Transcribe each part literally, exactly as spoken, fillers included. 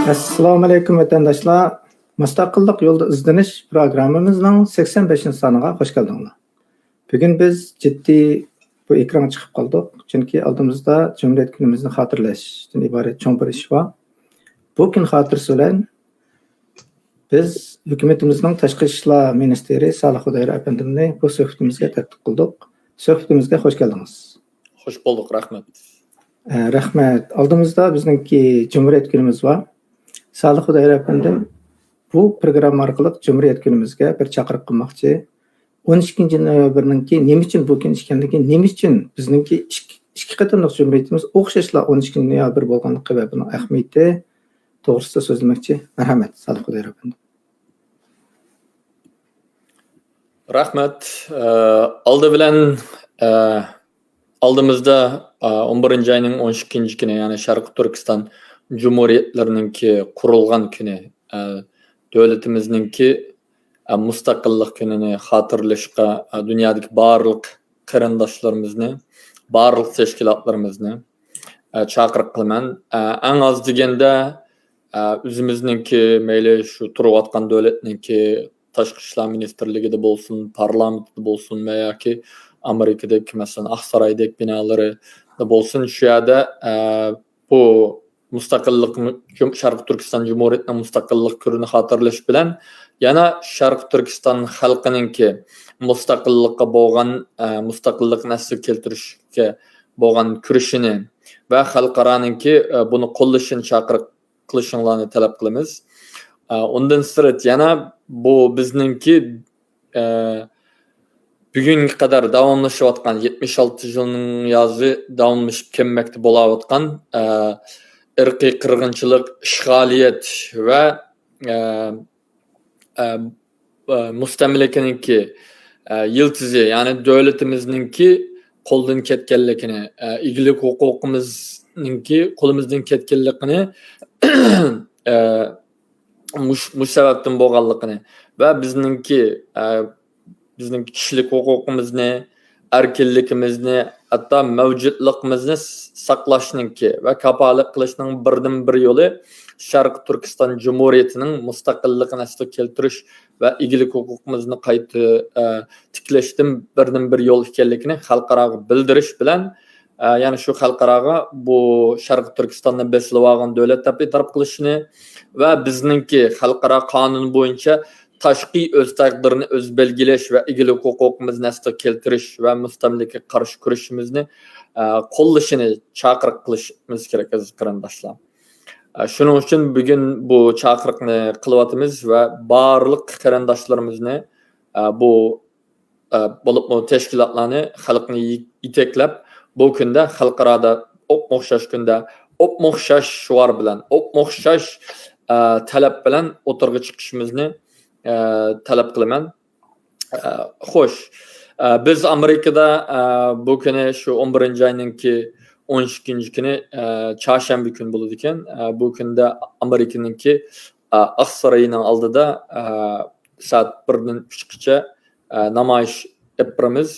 ئەسسالامۇ ئەلەيكۇم، ۋەتەنداشلار. مۇستەقىللىق يولىدا ئىزدىنىش پروگراممىمىزنىڭ سەكسەن بەشىنچى سانىغا خوش كەلدىڭلار. بۈگۈن بىز جىددىي بۇ ئېكرانغا چىقىپ قالدۇق، چۈنكى ئالدىمىزدا جۇمھۇرىيەت كۈنىمىزنى خاتىرىلەشتىن ئىبارەت چوڭ بىر ئىش بار. بۇ كۈن خاتىرىسى بىلەن بىز ھۆكۈمىتىمىزنىڭ تاشقى ئىشلار مىنىستىرى سالىھ خۇدايار ئەپەندىمنى بۇ سۆھبىتىمىزگە تەكلىپ قىلدۇق. سۆھبىتىمىزگە خوش كەلدىڭىز. خوش بولدۇق، رەھمەت. ئە، رەھمەت. ئالدىمىزدا بىزنىڭكى جۇمھۇرىيەت كۈنىمىز بار. سالىھ خۇدايار ئەپەندىم، بۇ پروگرامما ئارقىلىق جۇمھۇرىيەت كۈنىمىزگە بىر چاقىرىق قىلماقچى. ئون ئىككىنچى نويابىرنىڭكى نېمە ئۈچۈن بۇ كۈن ئىكەنلىكى، نېمە ئۈچۈن بىزنىڭكى ئىككى، ئىككى قېتىملىق جۇمھۇرىيىتىمىز ئوخشاشلا ئون ئىككىنچى نويابىر بولغانلىقى ۋە بۇنىڭ ئەھمىيىتى توغرىسىدا سۆزلىمەكچى. مەرھەمەت، سالىھ خۇدايار ئەپەندىم. رەھمەت. ئە، ئالدى بىلەن، ئە، ئالدىمىزدا، ئە، ئون بىرىنچى ئاينىڭ ئون ئىككىنچى كۈنى، يەنى شەرقىي تۈركىستان جۇمھۇرىيەتلىرىنىڭكى قۇرۇلغان كۈنى، ئە، دۆلىتىمىزنىڭكى، ئە، مۇستەقىللىق كۈنىنى خاتىرىلەشكە، ئە، دۇنيادىكى بارلىق قېرىنداشلىرىمىزنى، بارلىق تەشكىلاتلىرىمىزنى، ئە، چاقىرىق قىلىمەن. ئە، ئەڭ ئاز دېگەندە، ئە، ئۆزىمىزنىڭكى، مەيلى شۇ تۇرۇۋاتقان دۆلەتنىڭكى تاشقى ئىشلار مىنىستىرلىكىدە بولسۇن، پارلامېنتتا بولسۇن ۋە ياكى ئامېرىكىدەك، مەسىلەن، ئاقسارايدەك بىنالىرىدا بولسۇن، شۇ يەردە، ئە، بۇ مۇستەقىللىق، جۇم-، شەرقىي تۈركىستان جۇمھۇرىيىتىنىڭ مۇستەقىللىق كۈنىنى خاتىرىلەش بىلەن، يەنە شەرقىي تۈركىستان خەلقىنىڭكى مۇستەقىللىققا بولغان، ئە، مۇستەقىللىقنى ئەسلىگە كەلتۈرۈشكە بولغان كۈرىشىنى ۋە خەلقئارانىڭكى، ئە، بۇنى قوللىشىنى چاقىرىق قىلىشىڭلارنى تەلەپ قىلىمىز. ئە، ئۇندىن سىرت يەنە بۇ بىزنىڭكى، ئە، بۈگۈنگە قەدەر داۋاملىشىۋاتقان، يەتمىش ئالتە يىلنىڭ يازى داۋاملىشىپ كەلمەكتە بولاۋاتقان، ئە، ئىرقىي قىرغىنچىلىق، ئىشغالىيەت ۋە، ئە، ئە، ئە، مۇستەملىكىنىڭكى، ئە، يىلتىزى، يەنى دۆلىتىمىزنىڭكى قولدىن كەتكەنلىكىنى، ئە، ئىگىلىك ھوقۇقىمىزنىڭكى قولىمىزدىن كەتكەنلىكىنى، ئە، مۇش-، مۇشۇ سەۋەبتىن بولغانلىقىنى ۋە بىزنىڭكى، ئە، بىزنىڭ كىشىلىك ھوقۇقىمىزنى، ئەركىنلىكىمىزنى، ھەتتا مەۋجۇتلۇقىمىزنى س-، ساقلاشنىڭكى ۋە كاپالەت قىلىشنىڭ بىردىنبىر يولى شەرقىي تۈركىستان جۇمھۇرىيىتىنىڭ مۇستەقىللىقىنى ئەسلىگە كەلتۈرۈش ۋە ئىگىلىك ھوقۇقىمىزنى قايتا، ئە، تىكلەشتىن بىردىنبىر يول ئىكەنلىكىنى خەلقئاراغا بىلدۈرۈش بىلەن، ئە، يەنى شۇ خەلقئاراغا بۇ شەرقىي تۈركىستاننى بېسىلىۋالغان دۆلەت دەپ ئېتىراپ قىلىشىنى ۋە بىزنىڭكى خەلقئارا قانۇن بويىچە تاشقى ئۆز تەقدىرىنى ئۆزى بەلگىلەش ۋە ئىگىلىك ھوقۇقىمىزنى ئەسلىگە كەلتۈرۈش ۋە مۇستەملىكىگە قارشى كۈرىشىمىزنى، ئە، قوللىشىنى چاقىرىق قىلىشىمىز كېرەك، ئەزىز قېرىنداشلار. ئە، شۇنىڭ ئۈچۈن بۈگۈن بۇ چاقىرىقنى قىلىۋاتىمىز ۋە بارلىق قېرىنداشلىرىمىزنى، ئە، بۇ، ئە، بولۇپمۇ تەشكىلاتلارنى، خەلقنى يېتەكلەپ، بۇ كۈندە خەلقئارادا ئوپمۇئوخشاش كۈندە، ئوپمۇئوخشاش شوئار بىلەن، ئوپمۇئوخشاش، ئە، تەلەپ بىلەن ئوتتۇرىغا چىقىشىمىزنى، ئە، تەلەپ قىلىمەن. ئە، خوش. ئە، بىز ئامېرىكىدا، ئە، بۇ كۈنى شۇ ئون بىرىنچى ئاينىڭكى ئون ئىككىنچى كۈنى، ئە، چارشەنبە كۈنى بولىدىكەن. ئە، بۇ كۈندە ئامېرىكىنىڭكى، ئە، ئاقساراينىڭ ئالدىدا، ئە، سائەت بىردىن ئۈچكىچە، ئە، نامايىش ئېلىپ بارىمىز.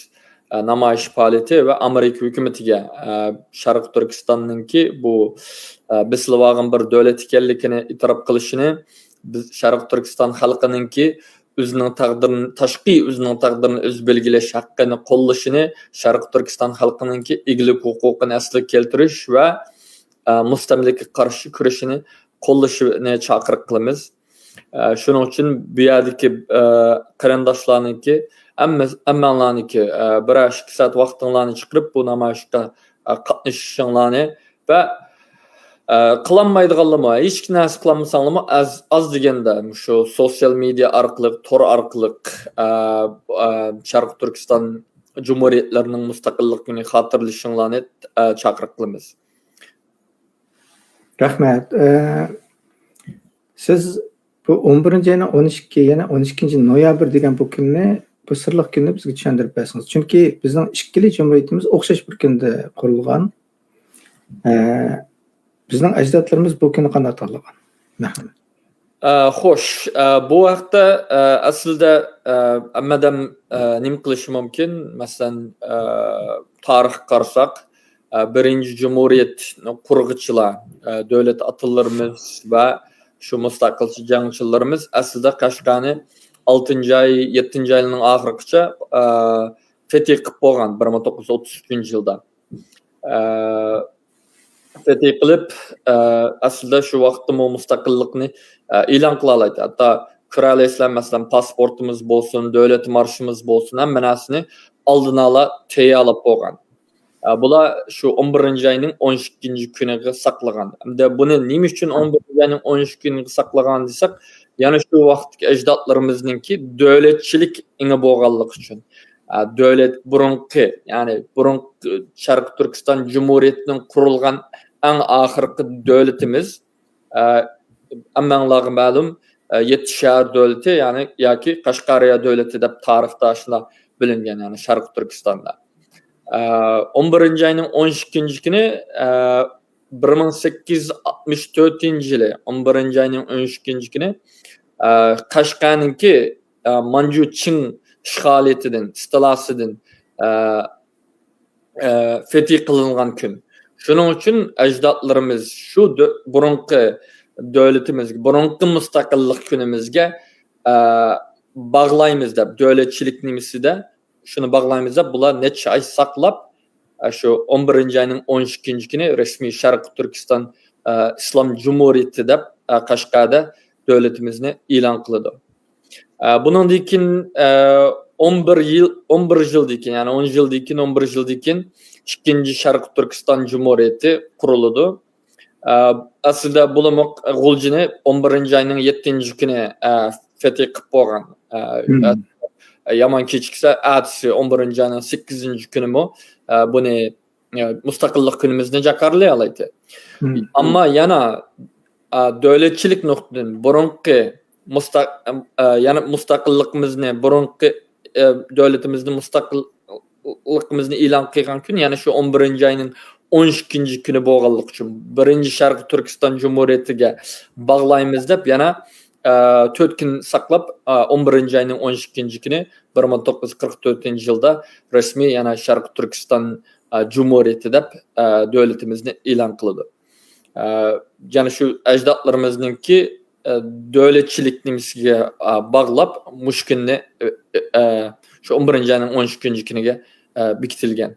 ئە، نامايىش پائالىيىتى ۋە ئامېرىكا ھۆكۈمىتىگە، ئە، شەرقىي تۈركىستاننىڭكى بۇ، ئە، بېسىلىۋالغان بىر دۆلەت ئىكەنلىكىنى ئېتىراپ قىلىشىنى، بىز شەرقىي تۈركىستان خەلقىنىڭكى ئۆزىنىڭ تەقدىرىنى، تاشقى ئۆزىنىڭ تەقدىرىنى ئۆزى بەلگىلەش ھەققىنى قوللىشىنى، شەرقىي تۈركىستان خەلقىنىڭكى ئىگىلىك ھوقۇقىنى ئەسلىگە كەلتۈرۈش ۋە، ئە، مۇستەملىكىگە قارشى كۈرىشىنى قوللىشىنى چاقىرىق قىلىمىز. ئە، شۇنىڭ ئۈچۈن بۇ يەردىكى، ئە، قېرىنداشلارنىڭكى، ھەممە-، ھەممەڭلارنىڭكى، ئە، بىرەر ئىككى سائەت ۋاقتىڭلارنى چىقىرىپ، بۇ نامايىشقا، ئە، قاتنىشىشىڭلارنى ۋە، ئە، قىلالمايدىغانلىرىمۇ، ھېچ نەرسە قىلالمىساڭلارمۇ، ئاز، ئاز دېگەندە مۇشۇ سوتسىيال مېدىيا ئارقىلىق، تور ئارقىلىق، ئە، ئە، شەرقىي تۈركىستان جۇمھۇرىيەتلىرىنىڭ مۇستەقىللىق كۈنى خاتىرىلىشىڭلارنى، ئە، چاقىرىق قىلىمىز. رەھمەت. ئە، سىز بۇ ئون بىرىنچى ئاينىڭ ئون ئىككى، يەنى ئون ئىككىنچى نويابىر دېگەن بۇ كۈننى، بۇ سىرلىق كۈننى بىزگە چۈشەندۈرۈپ بەرسىڭىز. چۈنكى بىزنىڭ ئىككىلى جۇمھۇرىيىتىمىز ئوخشاش بىر كۈندە قۇرۇلغان. ئە، بىزنىڭ ئەجدادلىرىمىز بۇ كۈننى قانداق تاللىغان؟ مەرھەمەت. ئە، خوش، ئە، بۇ ھەقتە، ئە، ئەسلىدە، ئە، ھەممە ئادەم، ئە، نېمە قىلىشى مۇمكىن؟ مەسىلەن، ئە، تارىخقا قارىساق، ئە، بىرىنچى جۇمھۇرىيەتنى قۇرغۇچىلار، ئە، دۆلەت ئاتىلىرىمىز ۋە، شۇ مۇستەقىلچى جەڭچىلىرىمىز ئەسلىدە قەشقەرنى ئالتىنچى ئاي، يەتتىنچى ئاينىڭ ئاخىرىغىچە، ئە، فېتى قىلىپ بولغان، بىر مىڭ توققۇز يۈز ئوتتۇز ئۈچىنچى يىلدا. ئە، فېتى قىلىپ، ئە، ئەسلىدە شۇ ۋاقىتتىمۇ مۇستەقىللىقنى، ئە، ئېلان قىلالايتتى. ھەتتا كۆرەلەيسىلەر، مەسىلەن، پاسپورتىمىز بولسۇن، دۆلەت مارشىمىز بولسۇن، ھەممە نەرسىنى ئالدىن ئالا تەييارلاپ بولغان. ئە، بۇلار شۇ ئون بىرىنچى ئاينىڭ ئون ئىككىنچى كۈنىگە ساقلىغان. ئەمدى بۇنى نېمە ئۈچۈن ئون بىرىنچى ئاينىڭ ئون ئىككىنچى كۈنىگە ساقلىغان دېسەك، يەنە شۇ ۋاقىتتىكى ئەجدادلىرىمىزنىڭكى دۆلەتچىلىك ئېڭى بولغانلىقى ئۈچۈن، ئە، دۆلەت بۇرۇنقى، يەنى بۇرۇنقى شەرقىي تۈركىستان جۇمھۇرىيىتىنىڭ قۇرۇلغان ئەڭ ئاخىرقى دۆلىتىمىز، ئە، ھەممەڭلارغا مەلۇم، ئە، يەتتە شەھەر دۆلىتى، يەنى ياكى قەشقەرىيە دۆلىتى دەپ تارىختا شۇنداق بىلىنگەن، يەنى شەرقىي تۈركىستاندا. ئە، ئون بىرىنچى ئاينىڭ ئون ئىككىنچى كۈنى، ئە، بىر مىڭ سەككىز يۈز ئاتمىش تۆتىنچى يىلى، ئون بىرىنچى ئاينىڭ ئون ئىككىنچى كۈنى، ئە، قەشقەرنىڭكى، ئە، مانجۇ چىڭ ئىشغالىيىتىدىن، ئىستىلاسىدىن، ئە، ئە، فېتى قىلىنغان كۈن. شۇنىڭ ئۈچۈن ئەجدادلىرىمىز شۇ دۆ-، بۇرۇنقى دۆلىتىمىزگە، بۇرۇنقى مۇستەقىللىق كۈنىمىزگە، ئە، باغلايمىز دەپ، دۆلەتچىلىك نېمىسىدە شۇنى باغلايمىز دەپ، بۇلار نەچچە ئاي ساقلاپ، ئە، شۇ ئون بىرىنچى ئاينىڭ ئون ئىككىنچى كۈنى رەسمىي شەرقىي تۈركىستان، ئە، ئىسلام جۇمھۇرىيىتى دەپ، ئە، قەشقەردە دۆلىتىمىزنى ئېلان قىلىدۇ. ئە، بۇنىڭدىن كېيىن، ئە، ئون بىر يىل، ئون بىر يىلدىن كېيىن، يەنى ئون يىلدىن كېيىن، ئون بىر يىلدىن كېيىن ئىككىنچى شەرقىي تۈركىستان جۇمھۇرىيىتى قۇرۇلىدۇ. ئە، ئەسلىدە بۇلىمۇ غۇلجىنى ئون بىرىنچى ئاينىڭ يەتتىنچى كۈنى، ئە، فېتى قىلىپ بولغان. ئە، مم. ئە، يامان كېچىكسە، ئەتىسى ئون بىرىنچى ئاينىڭ سەككىزىنچى كۈنىمۇ، ئە، بۇنى، ئە، مۇستەقىللىق كۈنىمىزنى جاكارلىيالايتتى. مم. ئەمما يەنە، ئە، دۆلەتچىلىك نۇقتىدىن بۇرۇنقى مۇستەق-، ئە، يەنە مۇستەقىللىقىمىزنى، بۇرۇنقى، ئە، دۆلىتىمىزنى مۇستەقىل لىقىمىزنى ئېلان قىلغان كۈن، يەنى شۇ ئون بىرىنچى ئاينىڭ ئون ئىككىنچى كۈنى بولغانلىقى ئۈچۈن، بىرىنچى شەرقىي تۈركىستان جۇمھۇرىيىتىگە باغلايمىز دەپ، يەنە، ئە، تۆت كۈن ساقلاپ، ئە، ئون بىرىنچى ئاينىڭ ئون ئىككىنچى كۈنى، بىر مىڭ توققۇز يۈز قىرىق تۆتىنچى يىلدا رەسمىي يەنە شەرقىي تۈركىستان، ئە، جۇمھۇرىيىتى دەپ، ئە، دۆلىتىمىزنى ئېلان قىلىدۇ. ئە، يەنى شۇ ئەجدادلىرىمىزنىڭكى، ئە، دۆلەتچىلىك نېمىسىگە، ئە، باغلاپ، مۇشۇ كۈننى، ئە، ئە، ئە، شۇ ئون بىرىنچى ئاينىڭ ئون ئىككىنچى كۈنىگە، ئە، بېكىتىلگەن.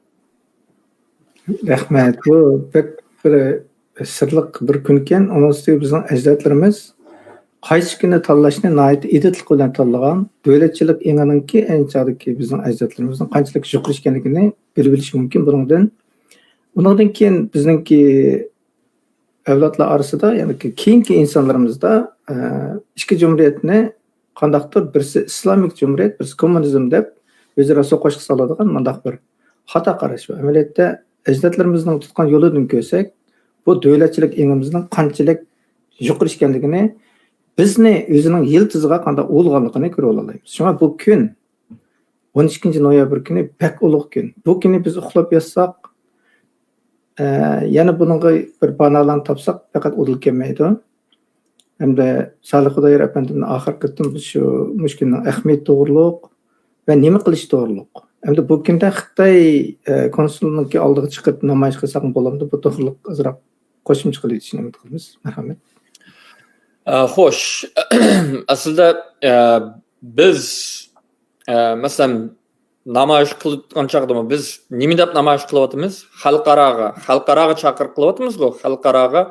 رەھمەت. بۇ بەك بىر سىرلىق بىر كۈنكەن. ئۇنىڭ ئۈستىگە بىزنىڭ ئەجدادلىرىمىز قايسى كۈننى تاللاشنى ناھايىتى ئېدىتلىق بىلەن تاللىغان. دۆلەتچىلىك ئېڭىنىڭكى ئەينى چاغدىكى بىزنىڭ ئەجدادلىرىمىزنىڭ قانچىلىك يۇقىرى ئىكەنلىكىنى بىلىۋېلىش مۇمكىن بۇنىڭدىن. ئۇنىڭدىن كېيىن بىزنىڭكى ئەۋلادلار ئارىسىدا، يەنى كېيىنكى ئىنسانلىرىمىزدا، ئە، ئىككى جۇمھۇرىيەتنى قانداقتۇر بىرسى ئىسلامىك جۇمھۇرىيەت، بىرسى كوممۇنىزم دەپ ئۆزئارا سوقۇشقا سالىدىغان مۇنداق بىر خاتا قاراش بار. ئەمەلىيەتتە ئەجدادلىرىمىزنىڭ تۇتقان يولىدىن كۆرسەك، بۇ دۆلەتچىلىك ئېڭىمىزنىڭ قانچىلىك يۇقىرى ئىكەنلىكىنى، بىزنى ئۆزىنىڭ يىلتىزىغا قانداق ئۇلىغانلىقىنى كۆرۈۋالالايمىز. شۇڭا بۇ كۈن ئون ئىككىنچى نويابىر كۈنى بەك ئۇلۇغ كۈن. بۇ كۈنى بىز ئۇخلاپ ياتساق، ئە، يەنە بۇنىڭغا بىر باھانىلەرنى تاپساق، پەقەت ئۇدۇل كەلمەيدۇ. ھەمدە سالىھ خۇدايار ئەپەندىمنى ئاخىرقى قېتىم شۇ مۇشۇ كۈننىڭ ئەھمىيىتى توغرۇلۇق ۋە نېمە قىلىش توغرۇلۇق. ھەمدە بۇ كۈندە خىتاي، ئە، كونسۇلىنىڭكى ئالدىغا چىقىپ نامايىش قىلساقمۇ بولامدۇ؟ بۇ توغرۇلۇق ئازراق قوشۇمچە قىلىۋېتىشنى ئۈمىد قىلىمىز. مەرھەمەت. ئە، خوش. ئەسلىدە، ئە، بىز، ئە، مەسىلەن، نامايىش قىلىۋاتقان چاغدىمۇ بىز نېمە دەپ نامايىش قىلىۋاتىمىز؟ خەلقئاراغا، خەلقئاراغا چاقىرىق قىلىۋاتىمىزغۇ، خەلقئاراغا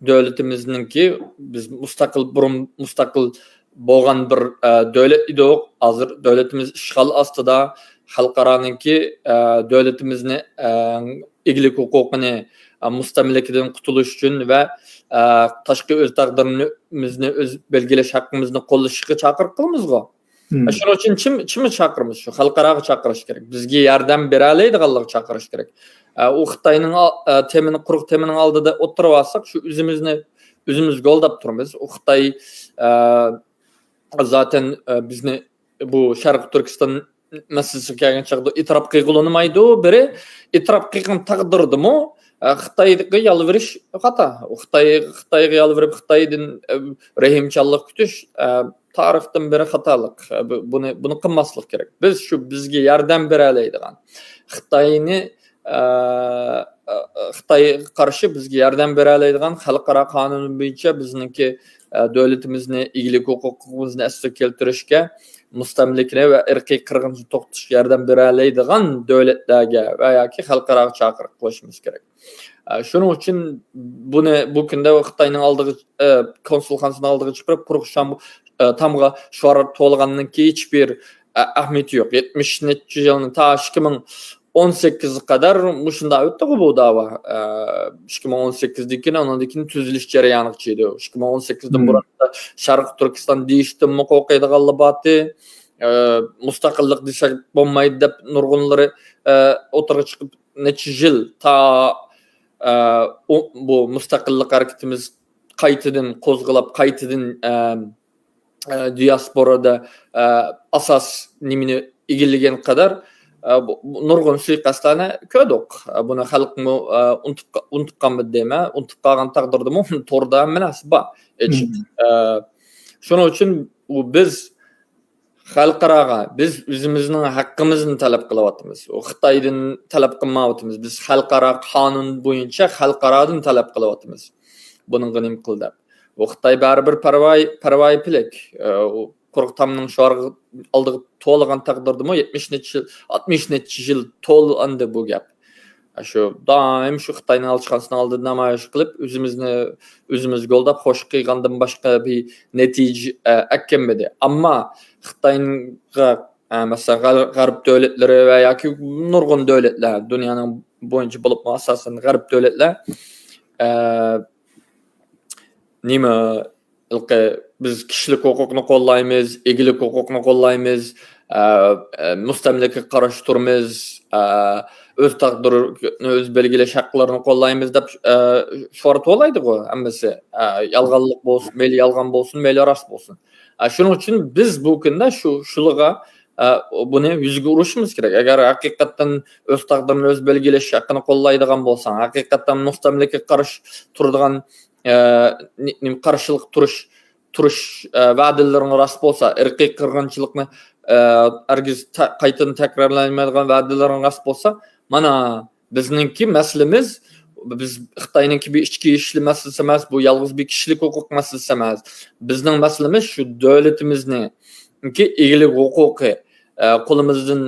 دۆلىتىمىزنىڭكى، بىز مۇستەقىل، بۇرۇن مۇستەقىل بولغان بىر، ئە، دۆلەت ئىدۇق. ھازىر دۆلىتىمىز ئىشغال ئاستىدا. خەلقئارانىڭكى، ئە، دۆلىتىمىزنى، ئە، ئىگىلىك ھوقۇقىنى، ئە، مۇستەملىكىدىن قۇتۇلۇش ئۈچۈن ۋە، ئە، تاشقى ئۆز تەقدىرىمىزنى ئۆز بەلگىلەش ھەققىمىزنى قوللىشىشقا چاقىرىق قىلىمىزغۇ. مم. شۇنىڭ ئۈچۈن چىم-، چىمى چاقىرىمىز؟ شۇ خەلقئاراغا چاقىرىش كېرەك. بىزگە ياردەم بېرەلەيدىغانلارغا چاقىرىش كېرەك. ئە، ئۇ خىتاينىڭ ئال-، ئە، تېمىنى، قۇرۇق تېمىنىڭ ئالدىدا ئوتتۇرىغا ئالساق، شۇ ئۆزىمىزنى ئۆزىمىز گولداپ تۇرىمىز. ئۇ خىتاي، ئە، زاتەن، ئە، بىزنى بۇ شەرقىي تۈركىستان مەسىلىسىگە كەلگەن چاغدا ئېتىراپ قىلغىلى ئۇنىمايدۇ. بىرى، ئېتىراپ قىلغان تەقدىردىمۇ، ئە، خىتايغا يالۋۇرۇش خاتا. خىتاي، خىتايغا يالۋۇرۇپ، خىتايدىن، ئە، رەھىمچانلىق كۈتۈش، ئە، تارىختىن بېرى خاتالىق. ئە، بۇ-، بۇنى، بۇنى قىلماسلىق كېرەك. بىز شۇ بىزگە ياردەم بېرەلەيدىغان، خىتاينى، ئە، ئە، خىتايغا قارشى بىزگە ياردەم بېرەلەيدىغان، خەلقئارا قانۇن بويىچە بىزنىڭكى، ئە، دۆلىتىمىزنى، ئىگىلىك ھوقۇقىمىزنى ئەسلىگە كەلتۈرۈشكە، مۇستەملىكىنى ۋە ئىرقىي قىرغىنچىلىقنى توختىتىشقا ياردەم بېرەلەيدىغان دۆلەتلەرگە ۋە ياكى خەلقئاراغا چاقىرىق قىلىشىمىز كېرەك. ئە، شۇنىڭ ئۈچۈن بۇنى، بۇ كۈندە خىتاينىڭ ئالدىغا، ئە، كونسۇلخانىسىنىڭ ئالدىغا چىقىرىپ، قۇرۇق شام-، ئە، تامغا شوئار توۋلىغاندىن كېيىن ھېچبىر، ئە، ئەھمىيىتى يوق. يەتمىش نەچچە يىلنى، تا ئىككى مىڭ ئون سەككىزگە قەدەر مۇشۇنداق ئۆتتىغۇ بۇ داۋا. ئە، ئىككى مىڭ ئون سەككىزدىن كېيىن، ئاندىن كېيىن تۈزۈلۈش جەريانىغا چىقتى. ئىككى مىڭ ئون سەككىزدىن بۇرۇن شەرقىي تۈركىستان دېيىشتىنمۇ قورقىدىغانلار بارتى. ئە، مۇستەقىللىق دېسەك بولمايدۇ دەپ نۇرغۇنلىرى، ئە، ئوتتۇرىغا چىقىپ، نەچچە يىل تا، ئە، ئۇ، بۇ مۇستەقىللىق ھەرىكىتىمىز قايتىدىن قوزغىلاپ، قايتىدىن، ئە، ئە، دىياسپورادا، ئە، ئاساس نېمىنى ئىگىلىگەن قەدەر، ئە، بۇ، بۇ نۇرغۇن سۇيىقەستلەرنى كۆردۇق. ئە، بۇنى خەلقمۇ، ئە، ئۇنتۇپ قا-، ئۇنتۇپ قالمىدى دەيمەن. ئۇنتۇپ قالغان تەقدىردىمۇ توردا ھەممە نەرسە بار. ھېچ، ئە، شۇنىڭ ئۈچۈن بۇ بىز خەلقئاراغا، بىز ئۆزىمىزنىڭ ھەققىمىزنى تەلەپ قىلىۋاتىمىز. ئۇ خىتايدىن تەلەپ قىلمايۋاتىمىز. بىز خەلقئارا قانۇن بويىچە خەلقئارادىن تەلەپ قىلىۋاتىمىز. بۇنىڭغا نېمە قىل دەپ. ئۇ خىتاي بەرىبىر پەرۋايى، پەرۋايى پېلەك. ئۇ قۇرۇق تامنىڭ شوئارغا ئالدىغا توۋلىغان تەقدىردىمۇ يەتمىش نەچچە يىل، ئاتمىش نەچچە يىل توۋلاندى بۇ گەپ. شۇ دائىم شۇ خىتاينىڭ ئەلچىخانىسىنىڭ ئالدىدا نامايىش قىلىپ، ئۆزىمىزنى ئۆزىمىز گولداپ خوش قىلغاندىن باشقا بىر نەتىجە، ئە، ئەكەلمىدى. ئەمما خىتايغا، ئە، مەسىلەن، غەر-، غەرب دۆلەتلىرى ۋە ياكى نۇرغۇن دۆلەتلەر، دۇنيانىڭ بويىچە بولۇپمۇ ئاساسەن غەرب دۆلەتلەر، ئە، نېمە، ھېلىقى بىز كىشىلىك ھوقۇقنى قوللايمىز، ئىگىلىك ھوقۇقنى قوللايمىز، ئە، ئە، مۇستەملىكىگە قارشى تۇرىمىز، ئە، ئۆز تەقدىرىنى ئۆزى بەلگىلەش ھەقلىرىنى قوللايمىز دەپ، ئە، شوئار توۋلايدىغۇ ھەممىسى. ئە، يالغانلىق بولسۇن، مەيلى يالغان بولسۇن، مەيلى راست بولسۇن. ئە، شۇنىڭ ئۈچۈن بىز بۇ كۈندە شۇ، شۇلىغا، ئە، بۇنى يۈزگە ئۇرۇشىمىز كېرەك. ئەگەر ھەقىقەتەن ئۆز تەقدىرىنى ئۆزى بەلگىلەش ھەققىنى قوللايدىغان بولساڭ، ھەقىقەتەن مۇستەملىكىگە قارشى تۇرىدىغان، ئە، نې-، نېمە، قارشىلىق تۇرۇش، تۇرۇش، ئە، ۋەدىلىرىڭ راست بولسا، ئىرقىي قىرغىنچىلىقنى، ئە، ھەرگىز تە-، قايتىدىن تەكرارلانمايدىغان ۋەدىلىرىڭ راست بولسا، مانا، بىزنىڭكى مەسىلىمىز، بىز خىتاينىڭكى بىر ئىچكى ئىشلار مەسىلىسى ئەمەس، بۇ يالغۇز بىر كىشىلىك ھوقۇق مەسىلىسى ئەمەس. بىزنىڭ مەسىلىمىز شۇ دۆلىتىمىزنىڭكى ئىگىلىك ھوقۇقى، ئە، قولىمىزدىن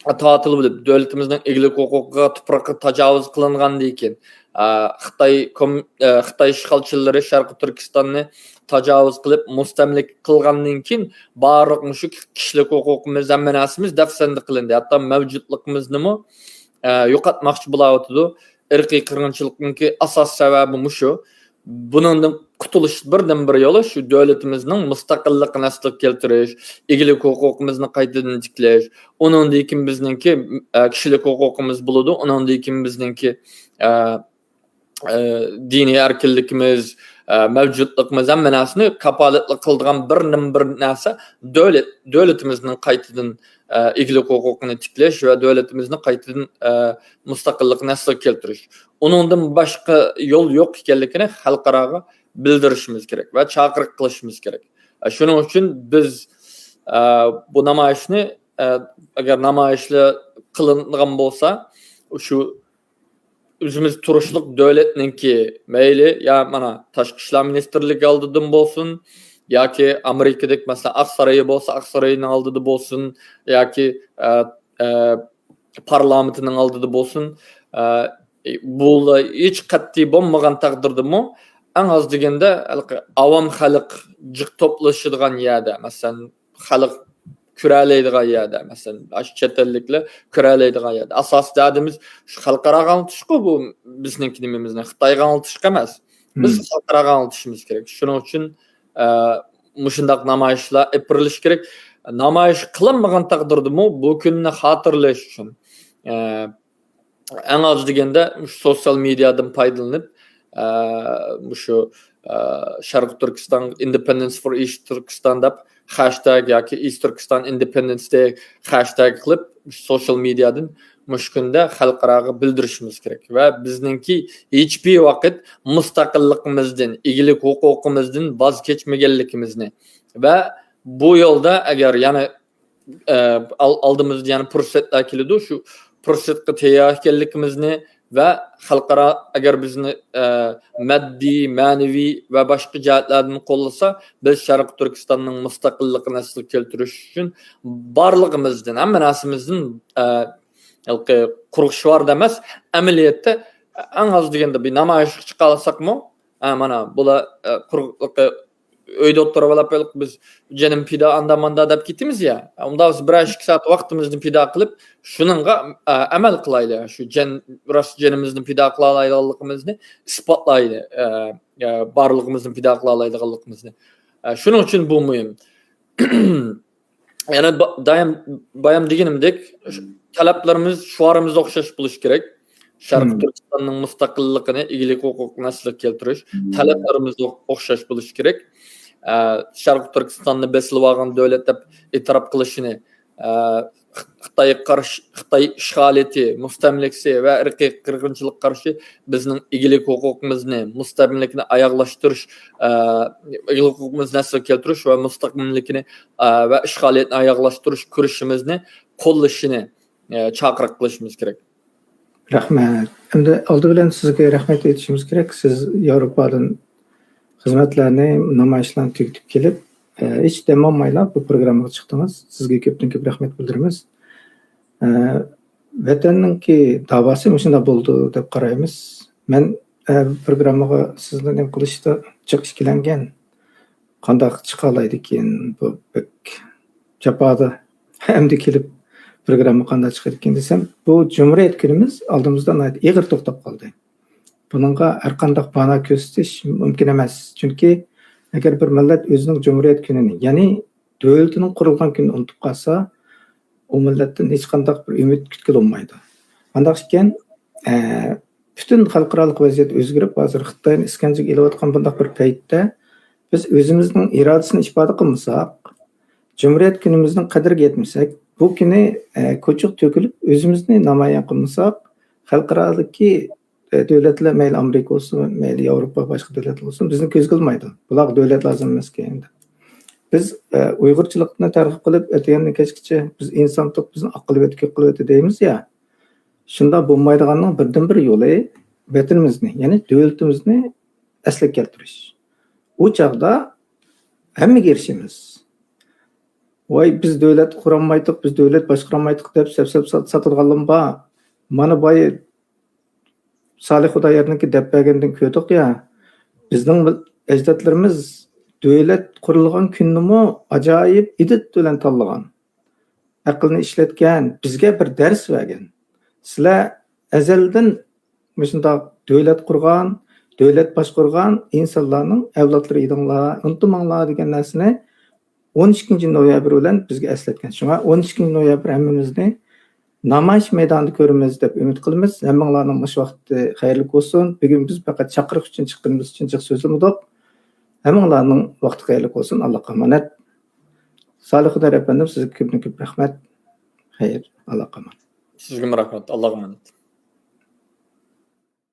تارتىلىۋېلىپ، دۆلىتىمىزنىڭ ئىگىلىك ھوقۇقىغا، تۇپرىقىغا تاجاۋۇز قىلىنغاندىن كېيىن، ئە، خىتاي كوم-، ئە، خىتاي ئىشغالچىلىرى شەرقىي تۈركىستاننى تاجاۋۇز قىلىپ، مۇستەملىكە قىلغاندىن كېيىن، بارلىق مۇشۇ كىشىلىك ھوقۇقىمىز، ھەممە نەرسىمىز دەپسەندە قىلىندى. ھەتتا مەۋجۇتلۇقىمىزنىمۇ، ئە، يوقاتماقچى بولاۋاتىدۇ. ئىرقىي قىرغىنچىلىقنىڭكى ئاساس سەۋەبى مۇشۇ. بۇنىڭدىن قۇتۇلۇش بىردىنبىر يولى شۇ دۆلىتىمىزنىڭ مۇستەقىللىقىنى ئەسلىگە كەلتۈرۈش، ئىگىلىك ھوقۇقىمىزنى قايتىدىن تىكلەش، ئۇنىڭدىن كېيىن بىزنىڭكى، ئە، كىشىلىك ھوقۇقىمىز بولىدۇ، ئۇنىڭدىن كېيىن بىزنىڭكى، ئە، ئە، دىنىي ئەركىنلىكىمىز، ئە، مەۋجۇتلۇقىمىز، ھەممە نەرسىنى كاپالەتلىك قىلىدىغان بىردىنبىر نەرسە دۆلەت، دۆلىتىمىزنىڭ قايتىدىن، ئە، ئىگىلىك ھوقۇقىنى تىكلەش ۋە دۆلىتىمىزنى قايتىدىن، ئە، مۇستەقىللىقنى ئەسلىگە كەلتۈرۈش. ئۇنىڭدىن باشقا يول يوق ئىكەنلىكىنى خەلقئاراغا بىلدۈرۈشىمىز كېرەك ۋە چاقىرىق قىلىشىمىز كېرەك. ئە، شۇنىڭ ئۈچۈن بىز، ئە، بۇ نامايىشنى، ئە، ئەگەر نامايىشلار قىلىنغان بولسا، شۇ ئۆزىمىز تۇرۇشلۇق دۆلەتنىڭكى مەيلى، يا مانا تاشقى ئىشلار مىنىستىرلىكى ئالدىدىن بولسۇن، ياكى ئامېرىكىدەك، مەسىلەن، ئاقسارايى بولسا، ئاقساراينىڭ ئالدىدا بولسۇن، ياكى، ئە، ئە، پارلامېنتىنىڭ ئالدىدا بولسۇن، ئە، بۇلار ھېچ قەتئىي بولمىغان تەقدىردىمۇ، ئەڭ ئاز دېگەندە، ھېلىقى ئاۋام خەلق جىق توپلىشىدىغان يەردە، مەسىلەن، خەلق كۆرەلەيدىغان يەردە، مەسىلەن، ئاشۇ چەت ئەللىكلەر كۆرەلەيدىغان يەردە. ئاساسىي دەردىمىز شۇ خەلقئاراغا ئاڭلىتىشقۇ، بۇ بىزنىڭكى نېمىمىزنى خىتايغا ئاڭلىتىشقا ئەمەس. بىز خەلقئاراغا ئاڭلىتىشىمىز كېرەك. شۇنىڭ ئۈچۈن، ئە، مۇشۇنداق نامايىشلار ئېلىپ بېرىلىشى كېرەك. نامايىش قىلىنمىغان تەقدىردىمۇ بۇ كۈننى خاتىرىلەش ئۈچۈن، ئە، ئەڭ ئاز دېگەندە مۇشۇ سوتسىيال مېدىيادىن پايدىلىنىپ، ئە، مۇشۇ، ئە، شەرقىي تۈركىستان، Independence for East Turkestan دەپ خەشتەگ ياكى East Turkestan Independence Day خەشتەگ قىلىپ، سوتسىيال مېدىيادىن مۇشۇ كۈندە خەلقئاراغا بىلدۈرۈشىمىز كېرەك. ۋە بىزنىڭكى ھېچبىر ۋاقىت مۇستەقىللىقىمىزدىن، ئىگىلىك ھوقۇقىمىزدىن ۋاز كەچمىگەنلىكىمىزنى ۋە بۇ يولدا ئەگەر يەنە، ئە، ئال-، ئالدىمىزدا يەنە پۇرسەتلەر كېلىدۇ، شۇ پۇرسەتكە تەييار ئىكەنلىكىمىزنى ۋە خەلقئارا ئەگەر بىزنى، ئە، ماددىي، مەنىۋى ۋە باشقا جەھەتلەردىن قوللىسا، بىز شەرقىي تۈركىستاننىڭ مۇستەقىللىقىنى ئەسلىگە كەلتۈرۈش ئۈچۈن بارلىقىمىزدىن، ھەممە نەرسىمىزدىن، ئە، ھېلىقى قۇرۇق شوئاردا ئەمەس، ئەمەلىيەتتە ئەڭ ئاز دېگەندە بىر نامايىشقا چىقالىساقمۇ، ئە، مانا بۇلار، ئە، قۇرۇق ئۆيدە ئولتۇرۇپ ئېلىپ بىز جېنىم پىدا ئاندا ماندا دەپ كېتىمىز يا. ئۇنداق بىز بىرەر ئىككى سائەت ۋاقتىمىزنى پىدا قىلىپ، شۇنىڭغا، ئە، ئەمەل قىلايلى. شۇ جەن، راست جېنىمىزنى پىدا قىلالايدىغانلىقىمىزنى ئىسپاتلايلى. ئە، ئە، بارلىقىمىزنى پىدا قىلالايدىغانلىقىمىزنى. ئە، شۇنىڭ ئۈچۈن بۇ مۇھىم. يەنە با-، دائىم، بايام دېگىنىمدەك، ش-، تەلەپلىرىمىز، شوئارىمىز ئوخشاش بولۇشى كېرەك. شەرقىي مم. تۈركىستاننىڭ مۇستەقىللىقىنى، ئىگىلىك ھوقۇقىنى ئەسلىگە كەلتۈرۈش، مم. تەلەپلىرىمىز ئو-، ئوخشاش بولۇشى كېرەك. ئە، شەرقىي تۈركىستاننى بېسىلىۋالغان دۆلەت دەپ ئېتىراپ قىلىشىنى، ئە، خىتايغا قارشى، خىتاي ئىشغالىيىتى، مۇستەملىكىسى ۋە ئىرقىي قىرغىنچىلىققا قارشى بىزنىڭ ئىگىلىك ھوقۇقىمىزنى، مۇستەملىكىنى ئاياغلاشتۇرۇش، ئە، ئىگىلىك ھوقۇقىمىزنى ئەسلىگە كەلتۈرۈش ۋە مۇستەملىكىنى، ئە، ۋە ئىشغالىيەتنى ئاياغلاشتۇرۇش كۈرىشىمىزنى قوللىشىنى، ئە، چاقىرىق قىلىشىمىز كېرەك. رەھمەت. ئەمدى ئالدى بىلەن سىزگە رەھمەت ئېيتىشىمىز كېرەك. سىز ياۋروپادىن خىزمەتلەرنى، نامايىشلارنى تۈگىتىپ كېلىپ، ئە، ھېچ دەم ئالمايلا بۇ پروگراممىغا چىقتىڭىز. سىزگە كۆپتىن كۆپ رەھمەت بىلدۈرىمىز. ئە، ۋەتەننىڭكى داۋاسى مۇشۇنداق بولىدۇ دەپ قارايمىز. مەن، ئە، پروگراممىغا سىزنى نېمە قىلىشتا جىق ئىككىلەنگەن. قانداق چىقالايدىكىن بۇ بەك جاپادا ئەمدى كېلىپ پروگرامما قانداق چىقىدىكىن دېسەم، بۇ جۇمھۇرىيەت كۈنىمىز ئالدىمىزدا ناھايىتى ئېغىر توختاپ قالدى. بۇنىڭغا ھەر قانداق بانا كۆرسىتىش مۇمكىن ئەمەس. چۈنكى ئەگەر بىر مىللەت ئۆزىنىڭ جۇمھۇرىيەت كۈنىنى، يەنى دۆلىتىنىڭ قۇرۇلغان كۈنىنى ئۇنتۇپ قالسا، ئۇ مىللەتتىن ھېچقانداق بىر ئۈمىد كۈتكىلى بولمايدۇ. ئانداق ئىكەن، ئە، پۈتۈن خەلقئارالىق ۋەزىيەت ئۆزگىرىپ، ھازىر خىتاينى ئىسكەنجىگە ئېلىۋاتقان بۇنداق بىر پەيتتە، بىز ئۆزىمىزنىڭ ئىرادىسىنى ئىپادە قىلمىساق، جۇمھۇرىيەت كۈنىمىزنىڭ قەدرىگە يەتمىسەك، بۇ كۈنى، ئە، كوچىغا تۆكۈلۈپ، ئۆزىمىزنى نامايان قىلمىساق، خەلقئارادىكى، ئە، دۆلەتلەر، مەيلى ئامېرىكا بولسۇن، مەيلى ياۋروپا، باشقا دۆلەتلەر بولسۇن، بىزنى كۆزگە ئىلمايدۇ. بۇلارغا دۆلەت لازىم ئەمەسكەن دەپ. بىز، ئە، ئۇيغۇرچىلىقنى تەرغىب قىلىپ، ئەتىگەندىن كەچكىچە بىز ئىنسانتۇق، بىزنى ئاق قىلىۋەتتى، كۆك قىلىۋەتتى دەيمىز يا. شۇنداق بولمايدىغاننىڭ بىردىنبىر يولى ۋەتىنىمىزنى، يەنى دۆلىتىمىزنى ئەسلىگە كەلتۈرۈش. ئۇ چاغدا ھەممىگە ئېرىشىمىز. ۋاي، بىز دۆلەت قۇرالمايتتۇق، بىز دۆلەت باشقۇرالمايتتۇق دەپ سەپ-سەپ سات-، ساتىدىغانلىرىمۇ بار. مانا بايا سالىھ خۇدايارنىڭكى دەپ بەرگەندىن كۆردۇق يا، بىزنىڭ بىل-، ئەجدادلىرىمىز دۆلەت قۇرۇلغان كۈننىمۇ ئاجايىپ ئىدىت بىلەن تاللىغان. ئەقىلنى ئىشلەتكەن، بىزگە بىر دەرس بەرگەن. سىلەر ئەزەلدىن مۇشۇنداق دۆلەت قۇرغان، دۆلەت باشقۇرغان ئىنسانلارنىڭ ئەۋلادلىرى ئىدىڭلار، ئۇنتۇماڭلار دېگەن نەرسىنى ئون ئىككىنچى نويابىر بىلەن بىزگە ئەسلەتكەن. شۇڭا ئون ئىككىنچى نويابىر ھەممىمىزنى نامايىش مەيدانىدا كۆرىمىز دەپ ئۈمىد قىلىمىز. ھەممىڭلارنىڭ مۇشۇ ۋاقتى خەيرلىك بولسۇن. بۈگۈن بىز پەقەت چاقىرىق ئۈچۈن چىققىنىمىز ئۈچۈن جىق سۆزلىمىدۇق. ھەممىڭلارنىڭ ۋاقتى خەيرلىك بولسۇن. ئاللاغا ئامانەت. سالىھ خۇدايار ئەپەندىم، سىزگە كۆپتىن كۆپ رەھمەت. خەير، ئاللاغا ئامانەت. سىزگىمۇ رەھمەت. ئاللاغا ئامانەت.